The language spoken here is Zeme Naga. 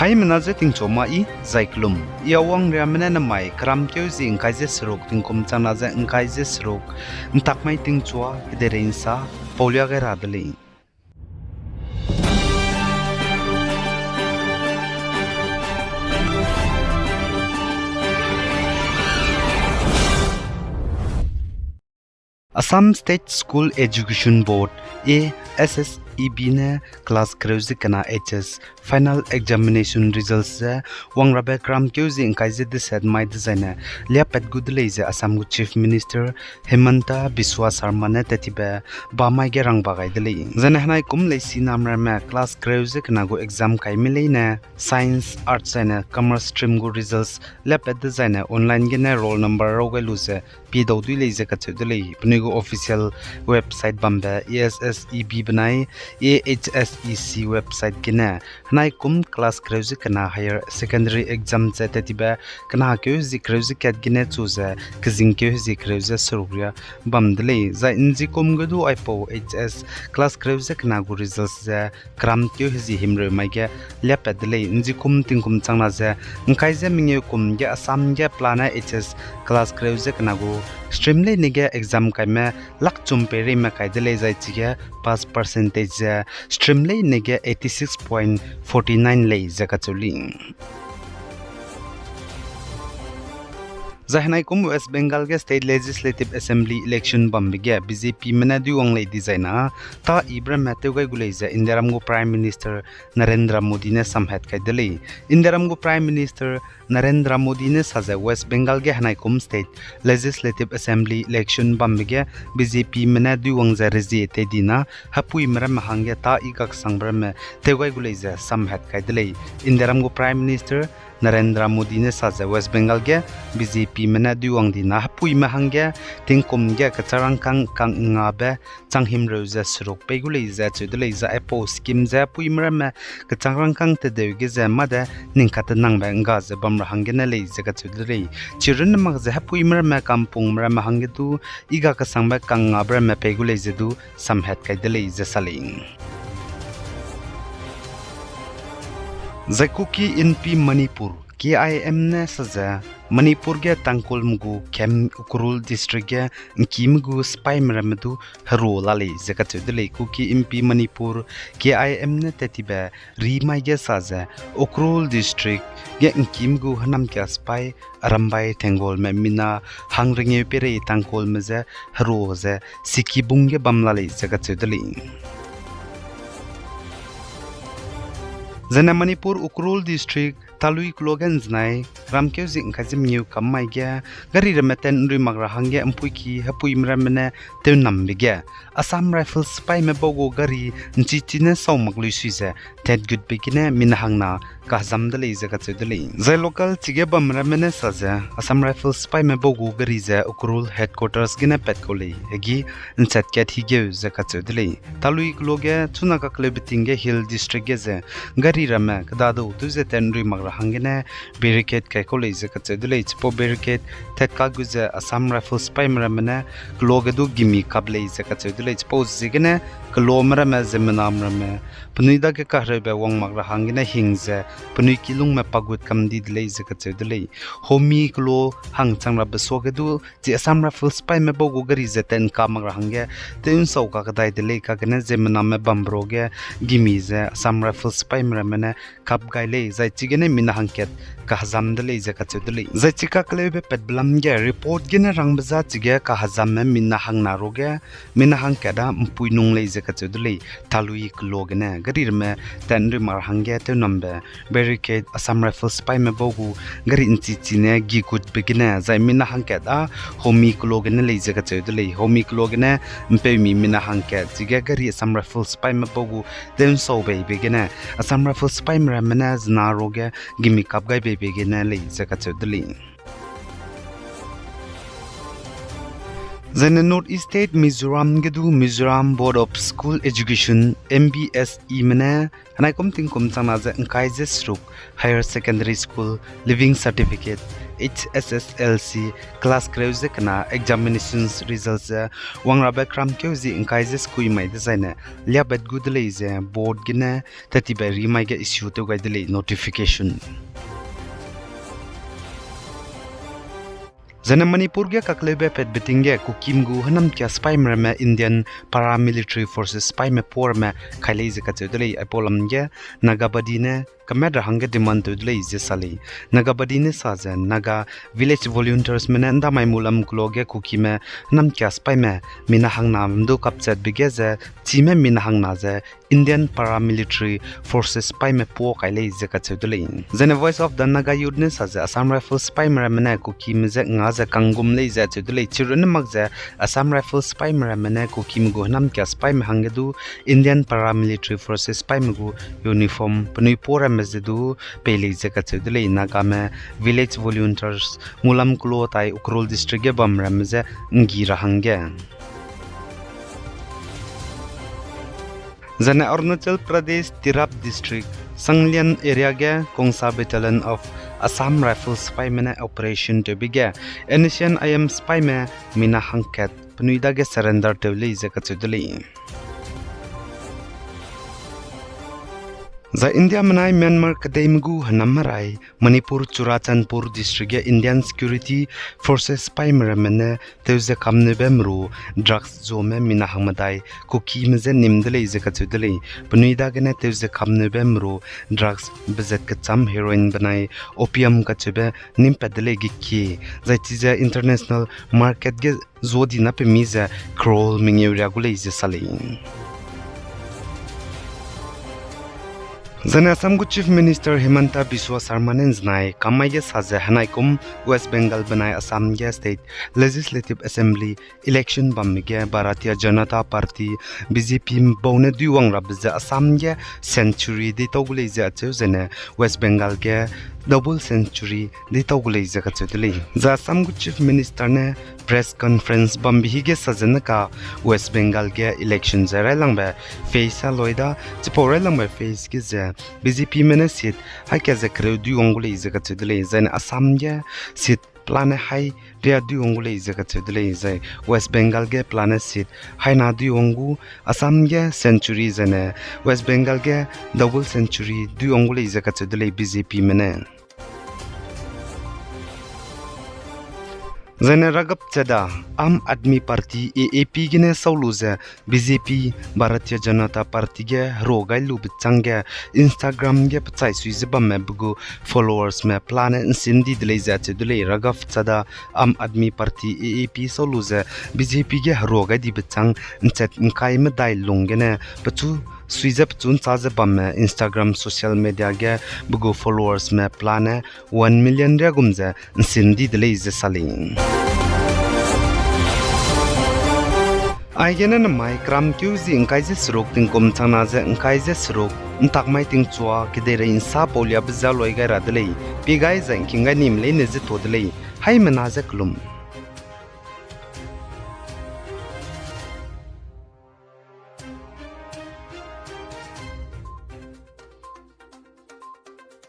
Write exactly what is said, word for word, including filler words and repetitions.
Aimena je tingchua ma i, zai kelum. I Awang Riame ne namai keramkeu zi ngkai ze seruk tingkum changna ze ngkai ze seruk, ntak mai tingchua, kedeirei nsa, paulia gai ra de lei. Assam State School Education Board, A S S E B ne class kereu ze kena H S final examination results ze wangrabe keramkeu zi ngkai ze deset mai dezaine liapat gu de lei ze Assam gu Chief Minister Himanta Biswa Sarma ne tat tibe bamai ge rangba gai de lei. Zaine henai kum leisi namramme class kereu ze kena gu exam kaime leine Science, Arts zaine Commerce stream gu results liapat dezaine online gene roll number rau gai lu ze pie dau dui lei ze kacheu de lei. Penui gu official website bambe A S S E B benai A H S E C website gene henai kum class kereu ze kena higher secondary exam ze tat tibe kena keu hezi kereu ze kat gene chu ze kezing keu hezi kereu ze seruk ria bam de lei. Zai nzi kum ge du aipau H S class kereu ze kena gu results ze keramkeu hezi himreu mai ge liapat de lei. Nzi kum tingkum changna ze ngkai ze mengeu kum ge Assam ge pelane H S class kereu ze kena gu stream leine ge exam kaime lak chum peireime kai de lei zai chige pass percentage ze stream leine ge eighty six point forty nine lei ze kacheu lei. Zai henai kum West Bengal ge State Legislative Assembly election bambe ge B J Pme ne duiwang lei dizaina, ta ibe ramme tew gai gu lei ze Indiaram gu Prime Minister Narendra Modi ne samhat kai de lei. Indiaram gu Prime Minister Narendra Modi ne sa ze West Bengal ge henai kum State Legislative Assembly election bambe ge B J Pme ne duiwang ze rezie tei dina, hepuime ramme hangge ta i gaksangbe ramme tew gai gu lei ze samhat kai de lei. Indiaram gu Prime Minister Narendra Modi ne sa ze West Bengal ge B J Pme ne duiwang dina hepuime hangge tingkum ge kecharangkâng kang ngabe chang himreu ze seruk pei gu lei ze cheu de lei. Zai aipau scheme ze hepuime ramme kecharangkâng tedeu ge ze mâ de ning katenangbe ngga ze bam ra hanggene lei ze kacheu de lei. Chirunne mak ze hepuime ramme kampungme ramme hangge du i gakesangbe kang ngabe ramme pei gu lei ze du samhat kai de lei ze sa lei. Zai Kuki Inpi Manipur, K I M ne sa ze, Manipur ge Tangkhulme gu camp Ukhrul District ge ngkime gu sipaime ramme du herua la lei ze kacheu de lei. Kuki Inpi Manipur, K I M ne tat tibe rimai ge sa ze, Ukhrul District ge ngkime gu hênamkia sipai Arambai Tenggolme mina hangrengeu peirei Tangkhulme je herua ze sikibung ge bam la lei ze kacheu de lei. Zaine Manipur Ukhrul District Talui keloa ge nzenai ramkeu zi ngkai ze mengeu kam mai ge gari ramme tat nrui mak ra hangge mpuiki hepuime ramme ne tewnambe ge Assam Rifles sipaime bau gu gari nchichi ne sau mak lui sui ze tat gutbe gene mina hangna kahezam de lei ze kacheu de lei. Zai local chige bam ramme ne sa ze Assam Rifles sipaime bau gu gari ze Ukhrul headquarters gene pat kau lei, hegi nchat kat higeu ze kacheu de lei. Talui keloa ge chuna kakleube ting ge Hill District ge ze gari ramme kedadau tew ze tat nrui mak ra hanggene barricade kai kau lei ze kacheu de lei. Chipau barricade tat ka gu ze Assam Rifles sipaime ramme ne keloa ge du gimi kap lei ze kacheu de lei. Chipau ziegene keloame ramme ziemmename ramme penui dage kahreube wang mak ra hanggene hing ze penui kilungme pagut kam di de lei ze kacheu de lei. Homi keloa hangchang rabe suage du chi Assam Rifles sipaime bau gu gari ze tat nka mak ra hangge tew nsau kakedai de lei, kagene ziemmename bambe ruage gimi ze Assam Rifles sipaime ramme ne kap gai lei, zai chigene mina hangkat kahezam de lei ze kacheu de lei. Zai chi kakleube patbe lam ge report gene rangbe za chige kahezamme mina hangna ruage mina hangkat da mpui nung lei ze kacheu de lei. Talui keloa gene gari ramme tat nrui mak ra hangge tewnambe barricade Assam Rifles sipaime bau gu gari nchichi ne gigutbe gene zai mina hangkat da Homi keloa gene lei ze kacheu de lei. Homi keloa gene mpeumi mina hangkat chige gari Assam Rifles sipaime bau gu tew nsau beibe gene Assam Rifles sipaime ramme ne zena ruage gimi kap gai beibe gene lei ze kacheu de lei. Zaine North East State Mizoram ge du Mizoram Board of School Education, M B S E me ne, henai kum tingkum changna ze ngkai ze seruk Higher Secondary School Leaving Certificate, H S S L C, class kereu ze kena examinations results ze wangrabe kramkeu zi ngkai ze sekui mai dezaine liabet gu de lei ze board gene tetibe rimai ge issue tew gai de lei notification. Zaine Manipur ge kakleube patbe ting ge Kukim gu hênamkia sipaime ramme Indian Paramilitary Forces sipaime puâ ramme kai lei ze kacheu de lei. Aipau lam ge Nagabadi ne kamat ra hangge demand tew de lei ze sa lei. Nagabadi ne sa ze Naga Village Volunteersme ne ndamai mulam kulo ge Kukime hênamkia sipaime mina hangna du kapchatbe ge ze chime mina hangna ze Indian Paramilitary Forces sipaime puâ kai lei ze kacheu de lei. Zaine Voice of the Naga Youth ne sa ze Assam Rifles sipaime ramme ne Kukime je nga ze kanggum lei ze acheu de lei. Chirunne mak ze Assam Rifles sipaime ramme ne Kukime gu hênamkia sipaime hangge du Indian Paramilitary Forces sipaime gu uniform penui puâ ramme ze du pei lei ze kacheu de lei. Nagame Village Volunteers mulam kulo tai Ukhrul District ge bam ramme je nggi ra hangge. Zaine Arunachal Pradesh Tirap District, Sanglian area ge Khonsa Battalion of Assam Rifles sipaime ne operation tewbe ge N S C N I M sipaime mina hangkat penui dage surrender tew lei ze kacheu de lei. Zai India menai Myanmar kedeime gu hênam merai Manipur Churachandpur District ge Indian Security Forces sipaime ramme ne tewze kamneube meru drugs zuame mina hangmedai Kukime je nim de lei ze kacheu de lei. Penui dagene tewze kamneube meru drugs bezat kecham heroin benai opium kacheube nimpat de lei ge kie. Zai chize international market ge zuadina pemi ze crore mengeu ria gu lei ze sa lei. Zaine Assam gu Chief Minister Himanta Biswa Sarma ne nzenai kammai ge sa ze henaikum West Bengal benai Assam ge State Legislative Assembly election bamme ge Bharatiya Janata Party, B J P bau ne duiwang rabe ze Assam ge century deitau gu lei ze acheu zene West Bengal ge double century deitau gu lei ze kacheu de lei. Zai Assam gu Chief Minister ne press conference bambe hige sa zene ka West Bengal ge election ze railangbe phase a loi da, chipau railangbe phase ge ze B J P me ne seat haika ze kereu duiwang gu lei ze kacheu de lei. Zaine Assam ge seat pelane hai ria duiwang gu lei ze kacheu de lei. Zai West Bengal ge pelane seat haina duiwang gu, Assam ge century zaine West Bengal ge double century duiwang gu lei ze kacheu de lei B J P me ne. Zaine Raghav Chadha, Aam Aadmi Party, A A P gene sau lu ze B J P, Bharatiya Janata Party ge herua gai lube châng ge Instagram ge pechai sui ze bamme be gu followers me pelane nsin di de lei ze acheu de lei. Raghav Chadha, Aam Aadmi Party, A A P sau lu ze B J P ge herua gai dibe châng nchat ngkai medai lung gene pechu sui ze pechu nchâ ze bamme Instagram social media ge be gu followers me pelane one million riagum ze nsin di de lei ze sa lei. Aigene nemai kramkeu zi ngkai ze seruk tingkum changna ze ngkai ze seruk ntak mai tingchua kedeirei nsa pauliabe ze loi gai ra de lei. Pie gai zai ngking gai nime leine ze ta de lei. Haimena ze kelum.